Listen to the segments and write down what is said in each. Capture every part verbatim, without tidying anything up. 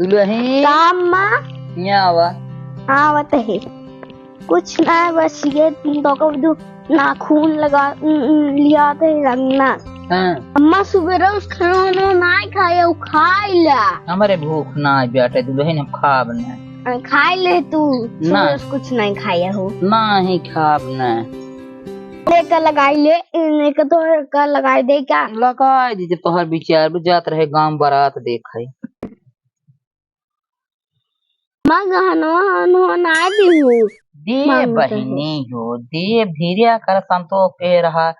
दुलहिन। का अम्मा? हियाँ आवा। हाँ, आवत है। कुछ ना, बस ये तो कब दू नाखून लगा, उम, उम, लिया थे रंगना। हाँ। अम्मा सुबेरे उस खाना वाना नाहीं खाए, उ खाइला। हमरे भूख नाहीं बाटे दुलहिन, हम खाब ना। अरे खाइ ले तू, ना। सुबेरे से कुछ नाहीं खाए हो। नाहीं खाब ना। लेकर लगाई ले, इनके तो का लगाई दे का? लगाई दे, जब तोहर विचार भी जात रहे गाँव बारात देखे। माँ गहनवा हनवा ना दिहू। दे मांगत है। बहिनी हो, दे, धीरे कर, संतोष के रहा,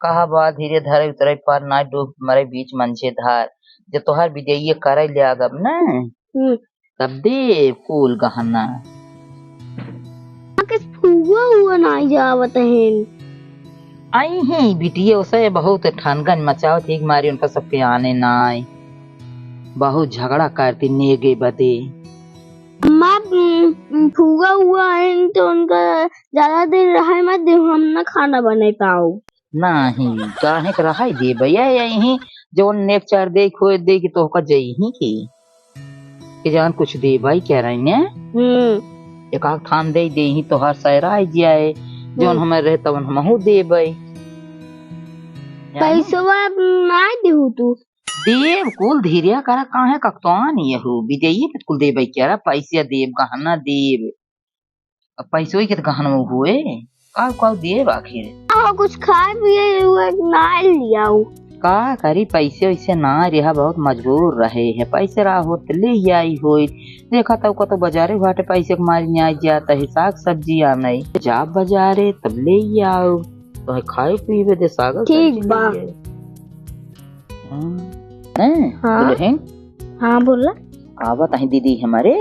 कहा बा, धीरे धरे उतरे पर ना डूब मरे बीच मंझे धार। जब तोहार विदाई करे लागब ना, हम्म। तब दे कुल गहना। माँ के फुआ हुआ ना जावत है। आई ही बिटिया, उसे बहुत ठनगन मचावत ही, मारी उनका सबके आने ना आए। बहुत झगड़ा करती नेगे बदे। अम्मा, उम, फुआ हुआ है तो उनका ज्यादा दिन रहे मत दे, हम ना खाना बना पाओ। नहीं, काहे के रहाई देबे, ये यही जवन नेक चार दे खोए दे कि तोहका जइही की, कि जान कुछ देबे कह रही ने। हम्म। एक आध थान दे देही तोहार सैरा आई जाए, जवन हम्म। हमें रहे तवन हमहू देबे। पैसवा ना देहू तू? देब कुल धीरे करा, काहे ककतौन यहू, विदेही पे कुल देबे करा, पैसे देब, गहना देब। अब पैसों के तो गहना हुए, का, का देब आखिर? आहो, कुछ खाए पिए हुए ना लियाऊ। का करी, पैसे वैसे ना रहा, बहुत मजबूर रहे है, पैसे रहा होत ले आई होई। देखा तो कतो बाजारे घाटे पैसे के मारी नहीं आई जाता है, साग सब्जी आ नहीं, जाब बाजारे तब ले आओ, तो खाए पीबे दे साग ठीक सब्जी बा। ले आए। हाँ। हैं? हाँ। दुलहिन? हाँ, बोला। आवत अहीं दीदी हमरे,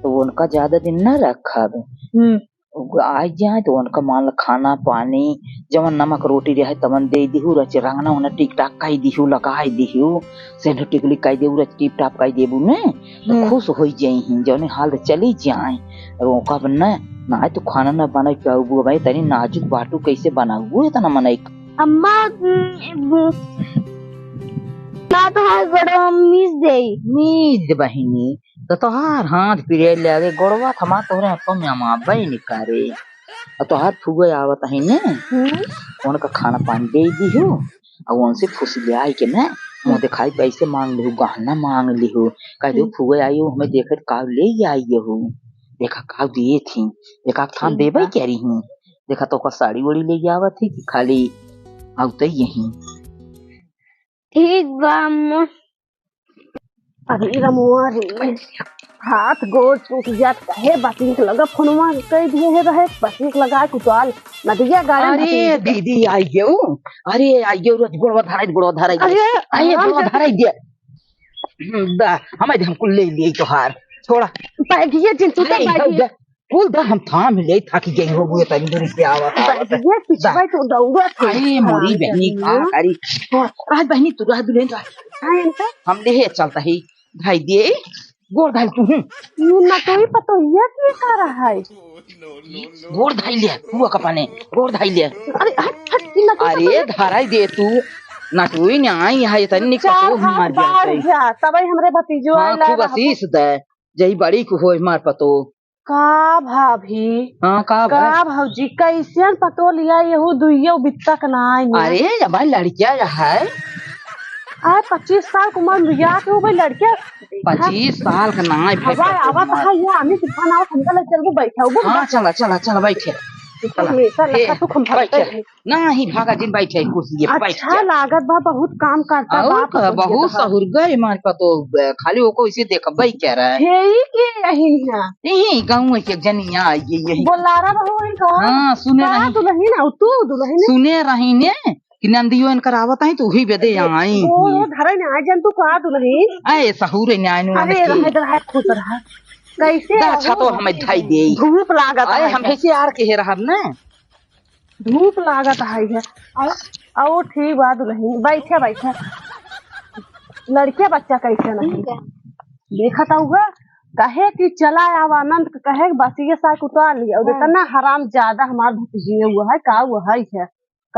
तो उनका ज्यादा दिन ना रखब। हम्म। उ आ जाए तो उनका मान ला खाना पानी, जवन नमक रोटी रहे तवन दे दिहू, रच रंगना उन्हें टिक टाक कई दिहू, लगाई दिहू, सेंधु टिकली कई देऊ, रच टिप टाप कई देबू ने, तो हम्म। खुश होई जाई ही, जौने हाल से चली जाए। रोकब न, ना तो खाना ना बनाई पाऊबू भाई, तनी नाजुक बाटू कैसे बनाऊबू इतना मनई? अम्मा, उम, उम, ना तो हाथ गोड़वा मीज देई। मीज दे बहिनी, तो तोहार हाथ पिरे लगे, गोड़वा थमा तोहरे हाथों में अमाबे निकारे। और तोहार फुआ आवत है ने, हम्म। उनका खाना पानी दे दिहू, और उनसे फुसलियाई के ना, मुँह हम्म। दिखाई पैसे मांग लिहू, गहना मांग लिहू, कह दो हम्म। फुआ आई हो, हमें देखे का ले आई हो, देखा का दिए थी, एक आध थान ठीक देबे बा। करी हूँ। देखा तो ओकर साड़ी ओड़ी ले आवत ही कि खाली आवते यही। ठीक बा अम्मा। अरे रमुआ रे, हाथ गोड़ टूट जात, कहे बतिक लगा फोनवा कह दिए है रहे, बतिक लगा कुताल नदिया गाड़े अरे नदी। दीदी आई गेऊ, अरे आई गेऊ, रोज गोड़वा धराई, गोड़वा धराई। अरे, अरे, हम गोड़वा तो धराई दिया। हम्म, दा, हमें दे, हम कुल ले लिए तोहार। छोड़ा। बैगिया जिन तू तो अरे, बैगिया। दा, कुल दा, हम थाम ले, थाकी गई हो, वो तनी दूरी पे आवा, आवा, बैगिया दा। पिछवा तो दौड़ा थे। अरे, मोरी हाँ, बहनी, का करी? छोड़, आज बहनी, तू रह दुल्हन, रह। हाँ, इनका? हम ले, चलता ही, भाई दे, गोड़ धइल तू, हूँ। यू नटोई पतोहिया के का रहा है? गोड़ धइल ले, तू का पाने, गोड़ धइल ले। अरे, हट, हट, ई नटोई अरे, पतोहिया। धराई दे तू, नटोई ने आई है, इतनी चार पतोह हाथ मार दिया बाढ़ तई। जा, तबे हमरे भतीजो हाँ, आइला खूब रहबो। आशीष दे, जही बड़ी को होय मार पतो। का भाभी? हाँ, का भाई? का भौजी, कैसन पतो लिया यहू दुइयो बित्ता के नाई में? अरे, अब भाई लड़किया है। आए, पच्चीस साल के उम्र में बियाह के हो गई लड़किया। पच्चीस साल के नाई भाई, हवा पतो आवत नाई। है, ये आमी तूफान आवत, हमका ले चलबो, बैठाओ, हाँ, चला, चला, चला, बैठे। तू चला। हमेशा ए, लगा तू खंभा बैठे। बैठे। नाही, भागा जिन, बैठे कुर्सी पे, बैठ अच्छा जा। लागत बा, बहुत काम करता और बाप का, अपन बहुत जियत ह। सहुर गए मार पतो, खाली ओको इसे देखबे कह रहा है। हे, ई के यही है? यही गाँव के जनिया, ये यही। बोलारा रहो इनका। हाँ, सुने का रही। दुलहिन, आउ तू दुलहिन? सुने रही ने कि नंदियो इनकर आवत है, तो वही बदे आई ओ, ही। धरे ने आ जन तू का दुलहिन? आए सहुरे ने आए नु अरे, की। रहे, रहे, खुश रहा। कैसे दा, हो? अच्छा तो हमें ढाई दे। धूप लागत अरे, है। हम ऐसे आड़ के हे रहब ना। धूप लागत है, है। और, और ठीक बा दुलहिन, बैठे, बैठे। लड़के बच्चा कैसे नहीं? ठीक है। देखत हुआ, कहे कि चला आव आनंद के, कहे कि बस ये साग उतार लिया। और हाँ। इतना हराम ज्यादा हमार भतीजी हुआ है, का हुआ है, है?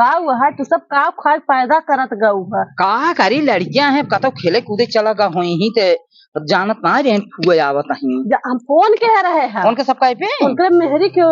का हुआ है? तू सब का खाए पैदा करत गऊ है? का करी, लड़कियां हैं, कतौ खेले कूदे चला गा होई ही ते जानत ना रहे, फुआ आवत ही। जा, हम फोन के रहे हैं। फोन के सब काहे पे? उनके मेहरी के,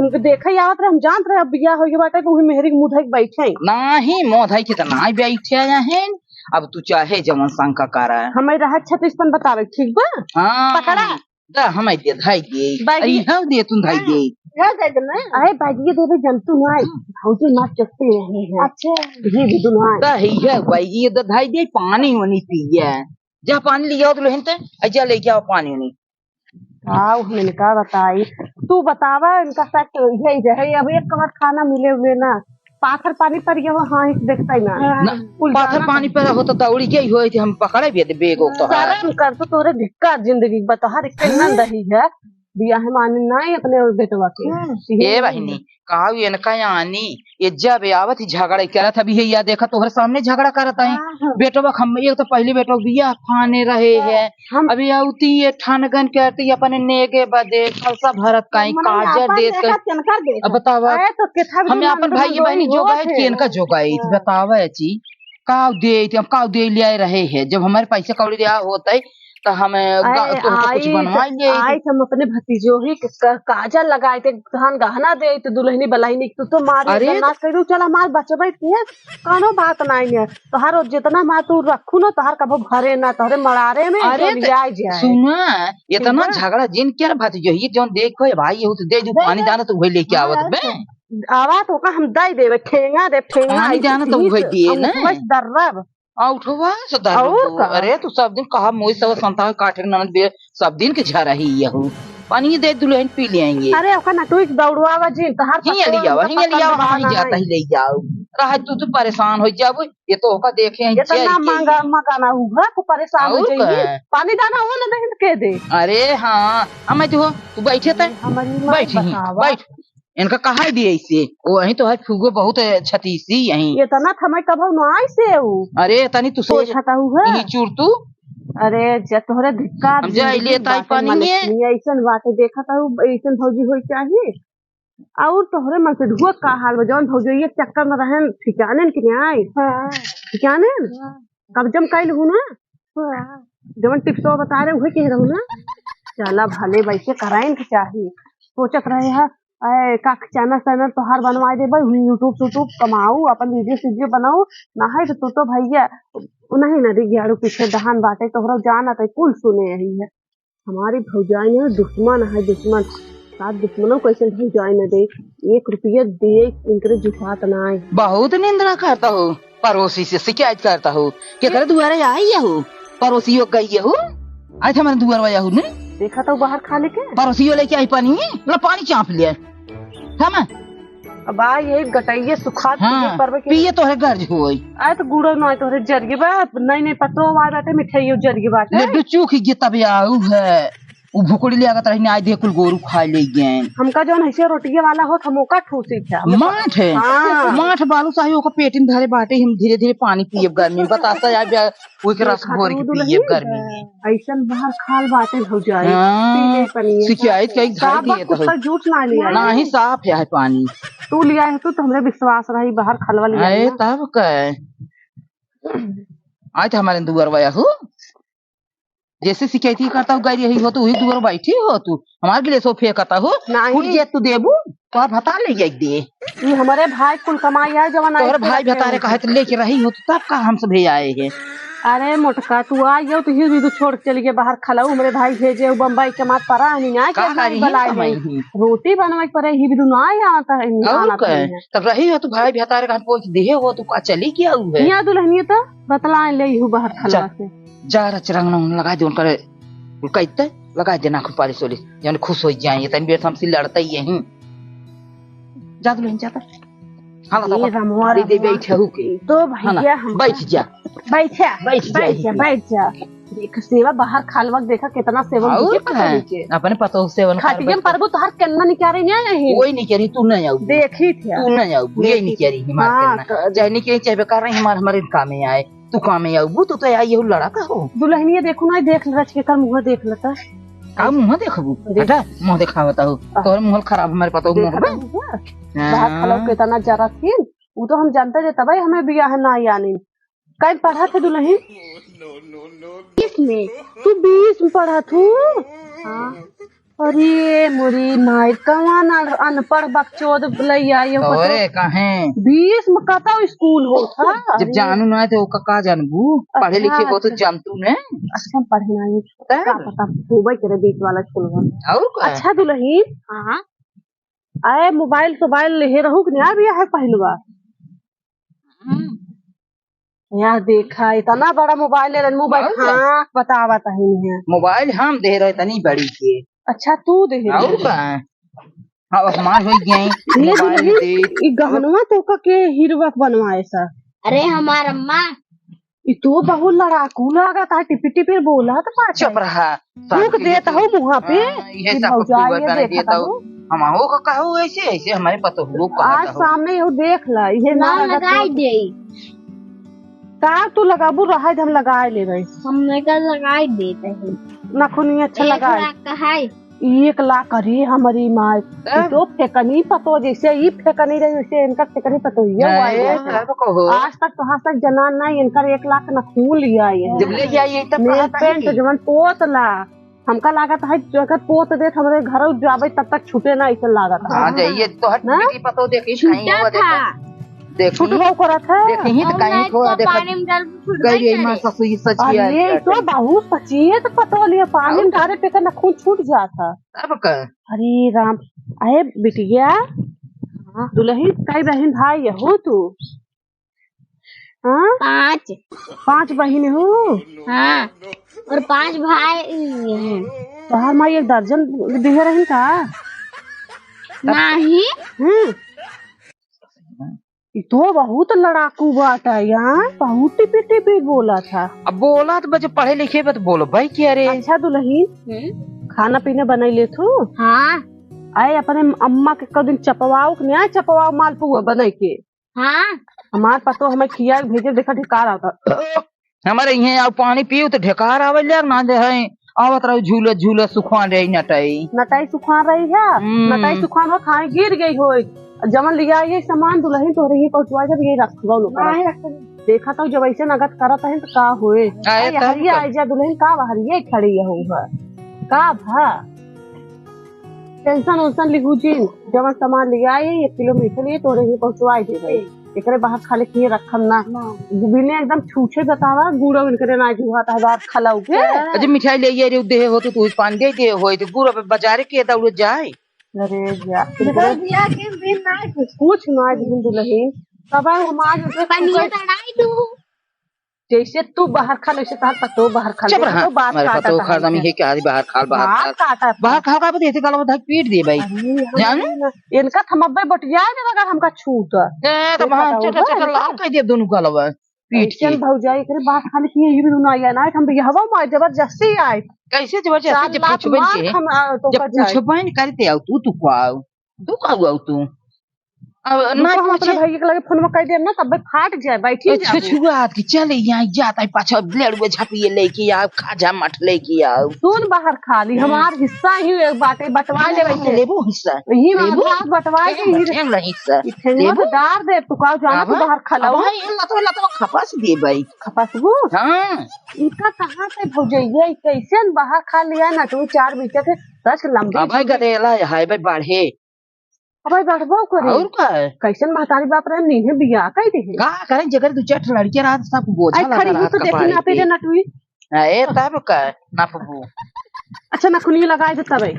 उनके देखे ही आवत रहे, हम जानत रहे, अब बियाह होई के बाटे, तो वही मेहरी के मुंह धई के बैठे हैं। नाही, मुंह धई के तो ना बैठे हैं। अब तू चाहे जवन शंका करा। हमें रहा छत्तीस पन बतावे, ठीक बा? हाँ। पकड़ा। दा, हम दे, धाई दे। बागी। अरे, हाँ दे, तुम धाई दे। हाँ, दे दे ना। अरे, बागी देवे जंतु ना। भौजी मार चुपते रहे हैं। अच्छा। ये भी दुनो आए। दा, ही है, बागी, ये दा, धाई दे, पानी होनी पिए। जा पानी लियाओ दुल्हन ते, आ जा लेके आओ पानी उनी। आओ, हम इनका बताई। तू बतावा, इनका साथ तो यही रहे। अब एक कमर खाना मिले हुए ना, पाथर पानी पर गया, हाँ, एक देखता ही ना। ना, कुल पाथर जाना पानी तो पर हो तो दौड़ी गई होई थी, हम पकड़े भी दे बेगो तो है। शर्म कर, तो तोरे धिक्कार जिंदगी बतहर के नंद ही है। बियाह मानी नहीं अपने और बेटवा के। हम्म। ये ए बहिनी, काऊ इनका यानी, ये जब आवत ही झगड़ा करत, अभी है या देखा तोहरे सामने झगड़ा करत है। हाँ, हाँ। बेटवा हम, एक तो पहली बेटवा बियाह फाने रहे हाँ, है। हम अभी औती ये ठानगन करती अपने नेगे बदे, खलसा भरत काई, हमरे काजर आपन देत देखा काई। तिनकर देखा। अब बतावा, अरे तो केथा भी हमें मन अपन भाई बहनी होत जोगाइत है। कि इनका जोगाइत, हाँ। बतावा जी, काऊ देइत, हम काऊ दे ले आए रहे हैं, जब हमारे पैसे कौड़ी दिया होत है, तो हम गा-, अरे, तोहके कुछ आई बनवा तो, ले। आई तो हम अपने भतीजोही के क-, काजर लगाए थे, धान गहना दे, तो दुल्हनी बलहनी, तू तो मार अरे, बदमाश कर दू, चला मार बचबे के, कौनो बात नहीं है। तोहार जितना मार तू रखू ना, तोहार कबो भरे ना, तोहरे मड़ारे में अरे, जो तो लिया जाए। सुना, इतना ठीक बा? झगड़ा जिन के भतीजोही जौन देखो, ये भाई, ये तो दे दू, दे पानी दे। दाना तो वही लेके हाँ, आवत बे। आवा तो का हम दे देवे, ठेंगा दे, ठेंगा पानी आई दाना तो तो वही दिए ना। वही दर्रब। आ उठवा से दर्रब और दो। का? अरे, तू सब दिन कहा मोई सब संता काटे के ननद बे, सब दिन के झरा ही यहू। पानी दे दुल्हन पी ले आएंगे। अरे, ओका ना तू एक दौड़वा आवा जी, तहार हियाँ पतोह लियावा, हियाँ पतंग लियावा, हम बहाना ही जाता है। ही ले जाओ। रहा तू, तू परेशान हो जाबो, ये तो ओका देखे हैं, ये तो जल ना के मांगा, ही। मांगा ना हुआ, तू परेशान हो और जाएगी। का? पानी दाना वो ना दहिन के दे। अरे हाँ, अम्मा जी हो, तू बैठे थे। हमारी माँ बैठ ही, बतावा। बैठ। इनका कहा दिए इसे? ओ, यहीं तो है, फूगो बहुत छतीसी यहीं। ये तना थमे कबहू ना आई से ऊ। अरे, तनी तू सोच। देखा ता हूँ है। ये चूर तू। अरे, जे तोहरे धिक्कार हम जा जिंदगी ले ताई बाटे पानी में। मलकिनी, ऐसन बाटे देखा ता हूँ, ऐसन भौजी होई चाहिए। और तोहरे मन से ढुआ का हाल बा, जौन भौजी एक चक्कर में रहन, ठिकाने न कि नहीं आई? हाँ। ठिकाने न? हाँ। कब्जम कइल हूँ ना? हाँ। जवन टिप्सवा बता रहे, उहे कह रहू ना? चला भले वैसे कराइन के चाही। सोचत रहे है, ए, का चैनल, चैनल तोहार बनवाए देबे, YouTube, YouTube कमाऊ, अपन वीडियो, सीडियो बनाऊ, ना है तो, तो भैया, नहीं ना रे, ग्यारह पीछे दहान बाटे, तोहरा जाना तो कुल सुने यही है। हमारी भौजाई ना दुश्मन है, दुश्मन। सात दुश्मनों को ऐसे भौजाई न दे, एक रुपया दे, इनकरे जुफात ना आए। बहुत निंदा करता हो, पड़ोसी से शिकायत करता हो, केकरे दुआरे आई यहू, पड़ोसियों गई यहू, आज हमारे दुआरवा यहू ने। देखा तो बाहर खा लेके। पड़ोसियों लेके आई पानी, ला पानी चाप ले। हम अब आ यही गटैये सुखात हाँ, पिए परबे के। पिए तोहरे गर्ज होई। आए तो गुड़ो ना आए तोहरे जरिए बा, नहीं, नहीं, पतो आए बाटे मिठाइयो जरिए बाटे। लड्डू चूक गए तब आऊ है। उ भुकड़ी ले आगत रही, आज दे कुल गोरू खा ले गए। हमका जौन ऐसे रोटिये वाला होत, हम ओका ठूसी थे। हम माठ है। हाँ। माठ बालू साही ओका पेट में धरे बाटे, हम धीरे धीरे पानी पियब गर्मी में। बतासा यार, ओके रस देखा घोर के तू पियब दुल्हन, गर्मी में। ऐसन बाहर खाल बाटे भौजाई। हाँ। पी ले पनिया। शिकायत कई घर साफ दिए कुछ तो। का जूठ ना लिया। ना ही साफ है पानी। तू लिया है तू तो हमरे विश्वास रही बाहर खलवा लिया अरे है। तब का। आज हमारे दुआर वाया हो। जैसे शिकायती करता हूँ, गाय यही हो तो वही दुआर बैठी हो तू। हमारे गिले सो फेंकता हो। नहीं। फूट जे तू देबू, तो आप हता ले जाई दे। ये हमारे भाई कुल कमाई है जवन तोहरे आई भाई से बतारे रखे कहे तो लेके रही हो तो तब का हम सब आए हैं। अरे मोटका, तू आ गयो तो ही भी तू छोड़ के चली गए बाहर खलाऊ। हमरे भाई भेजे उ बम्बई के मात परा नहीं ना का के करी बलाई कमाई नहीं। ही। रोटी बनवाई परे ही भी तू ना आया आता है, नहीं और आना का? पड़े है। तब रही हो तो भाई भतारे का पोछ दिए हो तो का चली गया हु है? यहाँ दुल्हनिया तो बतला ले हु बाहर खलवा जा, से। जा रच रंग न लगा दे उनका, उनका इत्ते लगा दे नाखून पालिश वालिश, जौन खुश हो जाए, तन बेर हमसे लड़ता ही यहीं। जा दुल्हन जाता। हाँ, बताओ, ए, बताओ। रमवा, दे, दे, रमवा। बैठे हो के। तो हाँ ना, भैया हम बैठ जा। बैठा, बैठ जा, बैठ जा, बैठ जा। बैठ जा। देख, सेवा बाहर खालवा के देखा, कितना सेवा और नीचे, पता का है? नीचे। अपने पतोह सेवन खटिया में परबू, तोहार केन्ना निकारे नहीं आए हैं। कोई नहीं करी, तू नहीं आऊ। देखी थे। तू नहीं आऊ, ये देखी नहीं थे। करी, हमार हाँ, केन्ना। कर दे। चाहे नहीं करी, चाहे बेकार नहीं, हमार, हमारे काम में आए। तू काम में आऊ, तू तो आई हो लड़ा का हो। दुल्हनिया देखू ना, देख ले, रच के कर मुँह देख लेता। का मुँह देखबू? देख। हटा, मुँह देखावता हो। आह। तोहर मुँह खराब, हमारे पतोह मुँह देखा बे। तो हुआ। हाँ। बाहर खालवा कितना जरा थी। उ तो हम जानते जे तबे हमें बियाह ना यानी। कई पढ़त है दुलहिन? बीस में। तू बीस में पढ़त हू? हाँ। अरे मोरी माई, कौन अन-, अनपढ़ बकचोद लइया ये तोरे कहे? बीस में कतौ स्कूल होत है? जब अरे। जानू ना तो ओका का जानबू? पढ़े अच्छा, लिखे को तो अच्छा। जानतू ने। अच्छा, हम पढ़े ना है। तब? का पता, होबे करे बीस वाला स्कूल में। और का? अच्छा दुलहिन। हाँ। आए मोबाइल सोबाइल लेहे रहू कि ना बियाह पहिलवा? हम्म। यहाँ देखा, इतना बड़ा मोबाइल ले लेन, मोबाइल और का? हाँ, बतावत है। मोबाइल हम दे रहे तनी बड़ी के। अच्छा, तू दे रहे? और का? हाँ, अब हमार हो गए। ये मोबाइल दुलहिन, दे। ई गहनवा तो का के हीरवा बनवाए सा? अरे, हमार अम्मा। ई तो बहुत लड़ाकू लागत है, टिपी टिपी बोलत बाटे। चुप रहा। थूक देत हो मुँहा पे। हाँ, ये कि सब भौजाई कुछ ये बता देखत देत हो। हो। हम हो का कहू ऐसे, ऐसे हमारे पतोहू को कहत आज हो। सामने हो देख ला, ये ना ना लगत लगाई हो। दे। का तू लगाबू, रहा हम लगाए लेबै। हमने का लगाई देते हैं। नखुनी अच्छा एक लगाए। लाख का है। एक लाख, अरे हमारी माई, तब? ई तो फेकनी पतो, जैसे ई फेकनी रही, वैसे इनका फेकनी पतो, ये हुआ अरे, है। तब कहो। आज तक तो, आज तक जनान ना, इनका एक लाख नखून लिया ये। जब ले जाइए, तब नेल कहा था पेंट कि जवन पोत ला, हमका लागत है, अगर पोत देत हमरे घर जाबे, तब तक छूटे ना, ऐसे लागत है। हाँ, जाइए, तो हट ना? की पतो देखी, छूटा कहीं वो था। देखी। देखी। छूटबो करत है। देखी, तो और कहीं नहीं खो, तो देखा, पानी में डाल के छूट गई गई रे, माँ करे। ससुर, ये सच अरे, है, ये तो बहुत सचिए तो पतोलिया, पानी और में का? डारे पे के नखून छूट जाता। अब का? अरे राम, अरे बिटिया, हाँ। दुलहिन कई बहिन भाई हो तू? हाँ? पाँच। पाँच बहिन हो? हाँ, और पाँच भाई हैं। तोहार माई एक दर्जन दिहे रही का? नहीं। हम्म। ई तो बहुत लड़ाकू बाटा यार, बहुत टिपी टिपी बोला था। अब बोला तो बच्चे पढ़े लिखे बा तो बोलो भाई क्या रे? अच्छा दुलहिन, हम्म? खाना पीना बनाई ले तू? हाँ। आए अपने अम्मा के कई दिन चपवाओ के नहीं आए, चपवाओ मालपुआ बनाई के। हाँ। हमार पतो हमें खिया के भेजे, देखा ढिकार आता। हमारे इहे आओ पानी पीऊ तो ढेकार आवे ले ना दे है। आवत रहो झूले झूले सुखान रही नटाई। नटाई सुखान रही है, हम्म। नटाई सुखान हो खाए गिर गई होई। जवन लिया ये सामान दुलहिन तोहरे ही पहुँचवा जब ये रखबो लो करत। काहे रखबो? देखा तो जब ऐसे नगद करत है तो का होए? आए अरे तब हरिया का? आई जा दुलहिन का हरिया खड़ी है हो है। का भा? टेंशन वेंशन लिहू जिन, जवन सामान लिया आई, एक किलो मीठा लिए तोरे ही पहुँचवाई दे भाई। एकरे बाहर खाली किए रखम ना। ना। बिने एकदम छूछे बतावा, गुड़ इनकरे ना जुहा था बाहर खलाऊ के। अरे मिठाई ले ये रे, देहे हो तो तू पान दे दे हो, तो गुड़ अब बाजारे के दौड़ जाए। अरे जा। बेटा, दिया के दिन ना कुछ। कुछ ना दिन दुलहिन। तब हम आज उसे पनिया कुकर तड़ाई दू। जैसे तू बाहर खा, वैसे तोहार पतो बाहर खा, चुप रहा। तो बात हमारे काटा पतो था खा, हमसे। ये क्या है, बाहर खा, बाहर बात खा। काटा था। बाहर खा, का बता, ये गलवा धक पीट दे भाई। अरे, हम जान? ना, इनका थमब्बे बटिया है, अगर हमका छूट। ए, तो ये बाहर बताओ चटा, ना, चटा इनका लाल कर दिया दोनों गलवा, पीट ऐसे के। भौजाई करे बात खाली किए, ये भी ना आया ना, हम बियाहवा में जबरदस्ती आए। कैसे जबरदस्ती? चार जब लाख पूछबे मार के, हम, आ, तो जब कर जाए। पूछबे न करते आओ, तू, तू को आओ, तू को आओ, तू। अब ना रुको, हम अपने पूछे। भाई के लगे फोन में कह देम ना, तब फाट जाए, बैठी अच्छा, जाबू। छुआ हाथ की चले यहाँ जाता है, पाछा लेड़ुए झपिए लेके आओ, खाजा मठ लेके आओ। सुन बाहर खाली, हम्म। हमार हिस्सा ही एक बाटे, बंटवा लेबे के। लेबो हिस्सा। यही लेबो? आधा बंटवा के ही। ठेंग ला हिस्सा। ई ठेंगवा लेबो? तो डार दे, तू का जाना अब तू बाहर खा लो। अब ये लतवा, लतवा खपस दे भाई। खपसबू? हाँ। इनका कहाँ से भौजैया, ई कैसे न बाहर खा लिया ना, तू चार बीचे के दस लंबी अब भाई गदेला है भाई, बढ़े। अबे बढ़बो करे। और का है? कैसन महतारी बाप रहे, नीहे बियाह कई देहे। का करे, जेकर दू चार ठे लड़के रहत, सब बोझा आई लगा खड़ी हो रहत तो देखी कपारे नापे पे। दे नटुई। हाँ, ए, तब का नापबू? अच्छा, नखुनी लगाए दे तबे।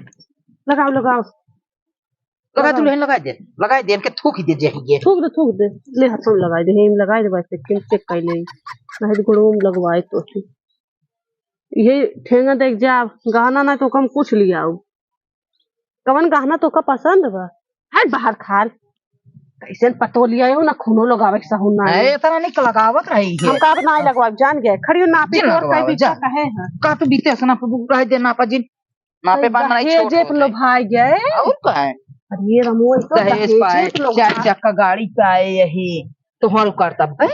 लगाओ, लगाओ। लगा, लगाओ। दुलहिन लगाए दे, लगाए दे, इनके थूक दे, जे ये। थूक दे, थूक दे। ले, हाथों में लगाए दे, हेम लगाए दे, बस एक दिन चेक कर ले। नहीं तो गोड़ों में लगवाए तो। ये ठेंगा देख जा, गहना ना तो कम कुछ लियाओ। कवन गहना तोका पसंद बा? हट बाहर खाल। कैसन पतो लिया हो, ना खूनो लगावे के सहून ना है, है। इतना निक लगावत रही है। हम का नाई लगवाब, जान गए। खड़ी हो, नापी जिन तोर लगवावे, कई बीचा जा। कहे हैं। का तू बीते से नापबू, रह दे, नापा जिन। नापे ए, बांध नहीं दहेजे छोट पे होते। लोभाई गए। और का है? अरे रमो, ई तो दहेज दहेजे पाए, पे लोभाई। चार चक्का गाड़ी पाए यही। तोहर करतब है।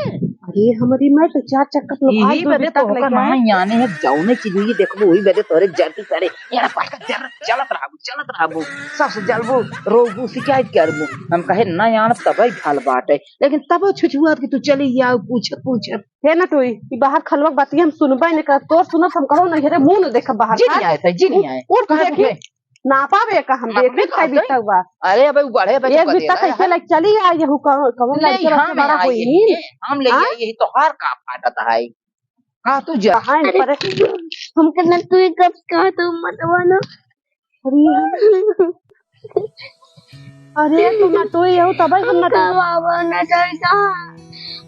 ये हमरी मैं तो चार चक्कर लोग यही आज दो बदे बिस्तर तो होकर लेके आए। माँ याने है, जौने चीज हुई देखबो, वही बदे तोरे जरती करे। यार, पटका जर, चलत रहबो, चलत रहबो, सास जलबो, रोबो, शिकायत करबो। हम कहे, "ना यार, तबे भल बाटे।" लेकिन तबो छुछुआत कि तू चली जाओ, पूछ, पूछ। हे नटोई, ई बाहर खलवा के बतिया हम सुनबे नहीं करब। तोर सुनत हम कहूँ ना, हेरे मुँह न देखब बाहर जी नहीं खाल। आए थे, जी नहीं आए। उठ, उठ, कहाँ देखी। उठे? ना पावे का हम अपने देखबे खाई कहते। बितौआ। अरे अबे उ बढ़े बच्चे एक को दे बित्ता रहा है। कैसे लग चली आ, यहू कौन, कौन ले लड़के यहाँ में बड़ा आई होई। है, हम ले हाँ? आई, यही तोहार का फाटत है? का तू जा? कहाँ इन अरे, पर? हमके ना तू ही कब कहा तू मत बनो। अरे। अरे, तू नटोई हो, तबे हम हम नटोई। का बाबा नटोई का?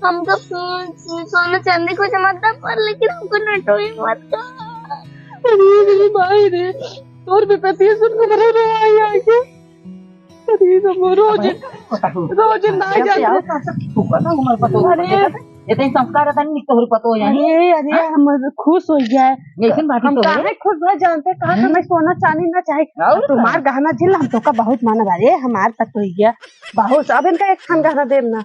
हम तो सो-, सो-, सोना चांदी को जमाता पर, लेकिन हमको नटोई मत का। अरे, मेरी माई रे, तोर बेपतिया सुन के मेरे रो आई आके। अरे, हम रोज, अबे, रोज ना जब से जाते। आओ, तब से ठीक होगा ना, हमारे पास तो अरे। देखा था? इतने संस्कार रहता नहीं, तोहरे पतो हो जाए। अरे, अरे, हाँ? हम खुश हो गया है। ऐसन बात ही हम तो है। काहे खुश हो जानते, कहा हम्म। हमें सोना चांदी ना चाहे। और तुम्हार का? गहना झील हम तोका बहुत मानब। अरे, हमार पतो हो गया बहुत, अब इनका एक खान गहना देब ना।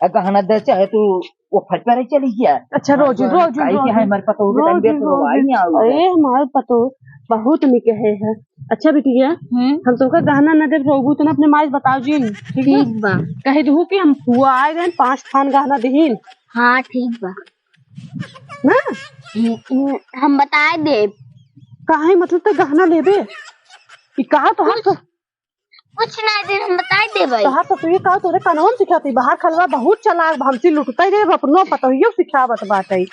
आ, गहना दे चाहे तू वो फट पर चली गया। अच्छा, रोज, हाँ, रोज, काहे रोज, के है, हमारे पतो हो गया, रोज, तबियत तो रोज। आई नहीं आओ। अरे, हमार पतो बहुत निके है, है। अच्छा बिटिया, हम्म। हम तोका गहना न देब, रोबू तो ना अपने माई से बताओ जिन, ठीक बा? ठीक बा। कह दू कि हम फुआ आए गए, पाँच थान गहना दिहिन। हाँ, ठीक बा। ना? हम्म, हम्म, हम बताए देब। काहे मतलब तो गहना लेबे? ई कहा तो हम कुछ, कुछ नहीं दे, हम बताए देब भाई। कहा तो तू ये कहा तोरे कानून सिखाती, बाहर खलवा बहुत चालाक बा, हमसे लुटते रे, अपनो पतोहियो सिखावत बाटे।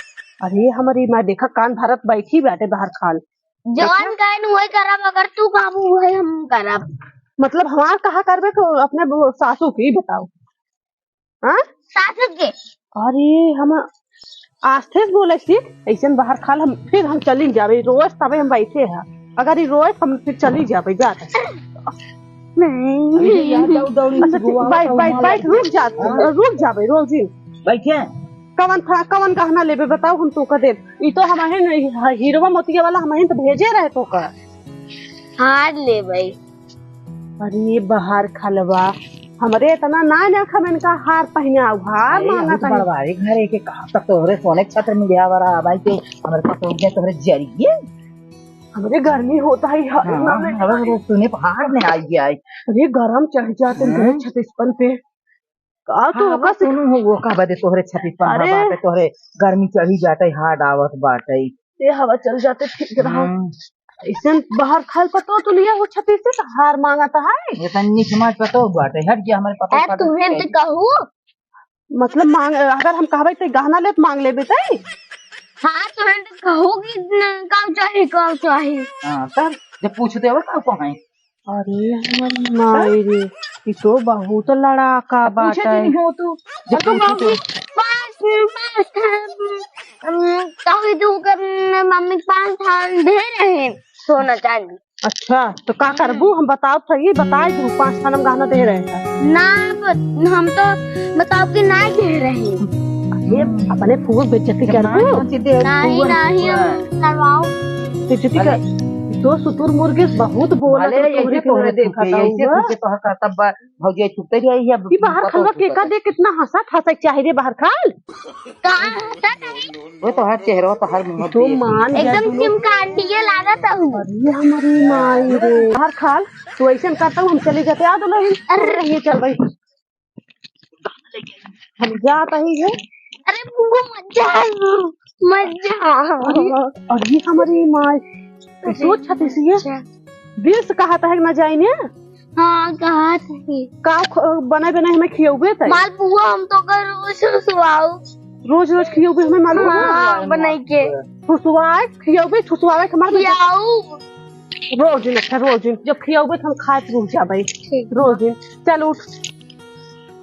अरे हमरी माँ देखा कान भरत बैठी बाटे बाहर खाल। जवान अच्छा। कहन वही करब, अगर तू कहबू वही हम करब। मतलब हमार कहा करबे तो अपने वो सासू की बताओ। हाँ? सासू के। अरे हम आस्थे से बोले सी, ऐसन बाहर खाल हम फिर हम चली जाबे, रोज तबे हम बैठे हैं। अगर ई रोज हम फिर चली जाबे, जाते। नहीं। अरे यार, दौड़, दौड़, अच्छा, दौड़, बैठ, दौड़, बैठ, मार बैठ, लगी। रुक जा, हाँ। रुक जाबे, रोज दिन। बैठे। कवन था, कवन गहना लेबे बताओ, हम तोका देब। ई तो हम ही नहीं, हीरोवा मोतिया वाला हम ही तो भेजे रहे तोका। हार लेबे। अरे बाहर खलवा, हमरे इतना ना नखम इनका हार पहिनाऊ, हार अरे, मांगा हम तो तनी। बड़वारी घरे के कहा तक तोहरे सोने के छत्र में गया वरा भाई के हमरे पास हो गया तोहरे जरिए। हमरे गर्मी होता है, हार हाँ, मांगे। हमरे तो सुने पर हार नहीं आई है। अरे गरम चढ़ जाते हैं हम्म। छत्तीस पन पे। का तो हाँ, ओका वो से सुनू हो, वो का बदे तोहरे छत्तीस पन अरे। बाटे, तोहरे गर्मी चढ़ी जाते, हार आवत बाटे। ये हवा चल जाते ठीक रहा। हम्म। ऐसन बाहर खाल पतो तो लिया हो छत्तीस से तो हार मांगत है। ये तन्नी समाज पतो बाटे, हट गया हमारे पतो ए, का तुम्हें तो कहू। मतलब मांग, अगर हम कहबे तो गहना लेत मांग लेबे तई। हाँ, तुम्हें तो कहू कि न, का चाही, का चाही। हाँ, तब जब पूछते हो का कहें? अरे हमारी माई रे, ई तो बहुत लड़ाका पूछे बाटे। नहीं हो तू, जब तो पूछे तो मम्मी पाँच, पाँच था, अम, कभी तू कर, मम्मी पाँच था दे रहे सोना चांदी। अच्छा, तो का करबू? हम बताओ तो ये बताए तू पाँच थान हम गहना दे रहे हैं। ना, ब-, हम तो बताओ कि ना दे रहे। ये अपने फूल बेइज्जती करबू? नहीं, नहीं, हम करवाओ। बेइज्जती कर, तो सुतुर मुर्गे बहुत बोला भले तो ऐसे तोहरे तोहरे देख के, देखा था ऐसे हुआ। कुछ तोहर करतब बा, भौजी चुपते रही है, ई बाहर पतो खलवा के का देख कितना हंसा था, सही चाहे रे बाहर खाल। का हंसा नहीं? वो तो हर चेहरा, तो हर मुंह तो देख। मान गया एकदम दोनों। चिमकांडिये लागत हूँ। अरे हमारी माई रे। बाहर खाल, तू ऐसे करता हूँ, हम चले जाते, आ दुल्हन। अरे। ये चल भाई। हम जात ही है। अरे बुआ मत जा, मत जा। अरे, अरे हमारी माई, तू सोच छती सी है। अच्छा। दिल से कहा था कि ना जाइने। हाँ, कहा था। का ख-, बनाए बनाए हमें खियौबे तई। मालपुआ हम तो कर रोज सुसुआऊ। रोज रोज खियौबे हमें मालपुआ। हाँ, बनाई के। सुसुआए, खियौबे, सुसुआए के मालपुआ। खियाऊ। रोज दिन, अच्छा, रोज दिन। जब खियौबे तो हम खाए रुक जाबे। ठीक। रोज दिन। चल उठ।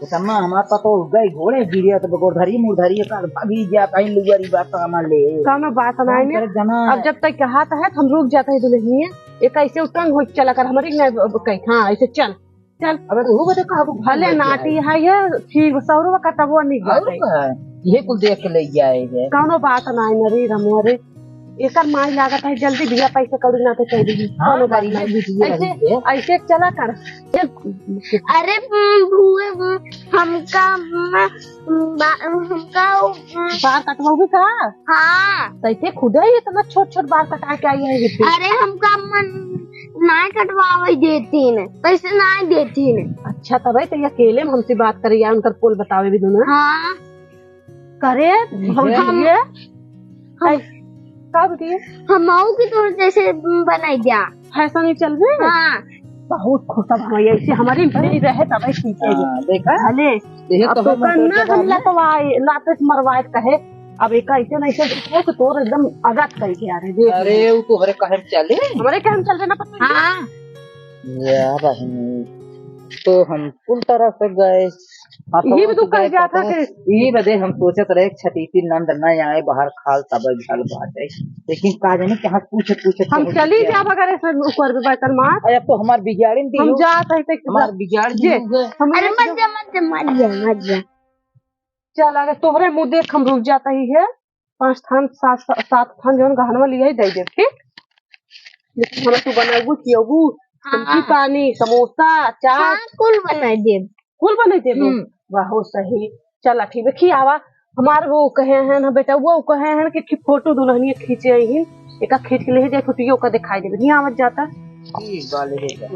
इतना हमार पतो गई घोड़े गिरे तो गोड़धरी मुड़धरी का भागी गया कहीं लुगरी बात हमार ले। कौनो बात नहीं ने। करे जना। अब जब तक कहा तो है, हम रुक जाते हैं दुल्हनिया। एक ऐसे उतंग हो चला कर हमारी नहीं कहीं। हाँ, ऐसे चल। चल। अबे तो वो बता कहाँ को भले नाटी है ये, ठीक सौरवा का तबो नहीं और जाते। का? ये कुल देख के ले जाए ये। कौनो बात नहीं न रे रमुआ रे। एकर माई लागत है, जल्दी बिया पैसे कौड़ी ना तो कह दीजिए। हाँ, कोनो बात गरीबी नहीं। बिटिया ऐसे, रही है। ऐसे चला कर। अरे, हम्म, भुए, हम्म, हमका, हम्म, बा-, हमका, हम्म, बार कटवाओगे का? हाँ। तैसे खुद ही इतना छोट छोट बार कटा के आई है बिटिया। अरे, हमका मन नाय कटवावे देतीन, पैसे नाय देतीन। अच्छा, तबे तो ये अकेले में हमसे बात करी या उनकर पोल बतावे भी दूँ ना। हाँ। करे, ठीक हम है। हम, ये? हम, का बिटिया? हम मऊ की तोर जैसे बनाई जा। फैशन ही चल रहे? हाँ। बहुत खुश अब हम ऐसे हमारी भी रहे तब ही सीखे। हाँ, देखा? भले। ये अब तो तो हम करना सोचे हम बाबू। लतवाए, लाते से मरवाए कहे। अब एक ऐसे नहीं से सीखे तो तोर एकदम आजाद कर के आ रहे, देख। अरे, वो तो हरे कहे चले। हमारे कहे चल रहे ना पता। हाँ। या बहिनी, तो हम कुल तरह से गए। हाँ, तो ये भी वो तो तो कह गए जाता कहते हैं, कि यही बदे हम सोचत रहे, छतीसी नंद न आए, बाहर खाल तब घर बाटे। लेकिन का जाने कहाँ पूछे, पूछे हम पहुँच चली गया। जाब अगर ऐसा ऊपर भी बर्तन मार। अरे, अब तो हमार बिगाड़िन दी हम हो। जात है तो हमार बिगाड़ दी जे, हो गए। हम अरे, मत जा, मत जा, मत जा, मत जा। चल, अगर तोहरे मुँह देख हम रुक जाता ही है, पाँच थान, सात, सात थान जौन गहनवा लिया ही दे देब, ठीक? लेकिन हमें तू बनाबू, खियाबू, हाँ। हमकी पानी, समोसा, चाट। हाँ, कुल बनाई देब। कुल बनाई देबू? हम्म। बहुत सही। चला, ठीक है, खियावा। हमार वो कहे हैं ना बेटा, वो कहे हैं कि, कि फोटो दुल्हनिया खींचे आई हैं, एका खींच के ले जाए, फोटो ओका दिखाई देबे, नहीं आवत जाता। ठीक बा, ले जाए।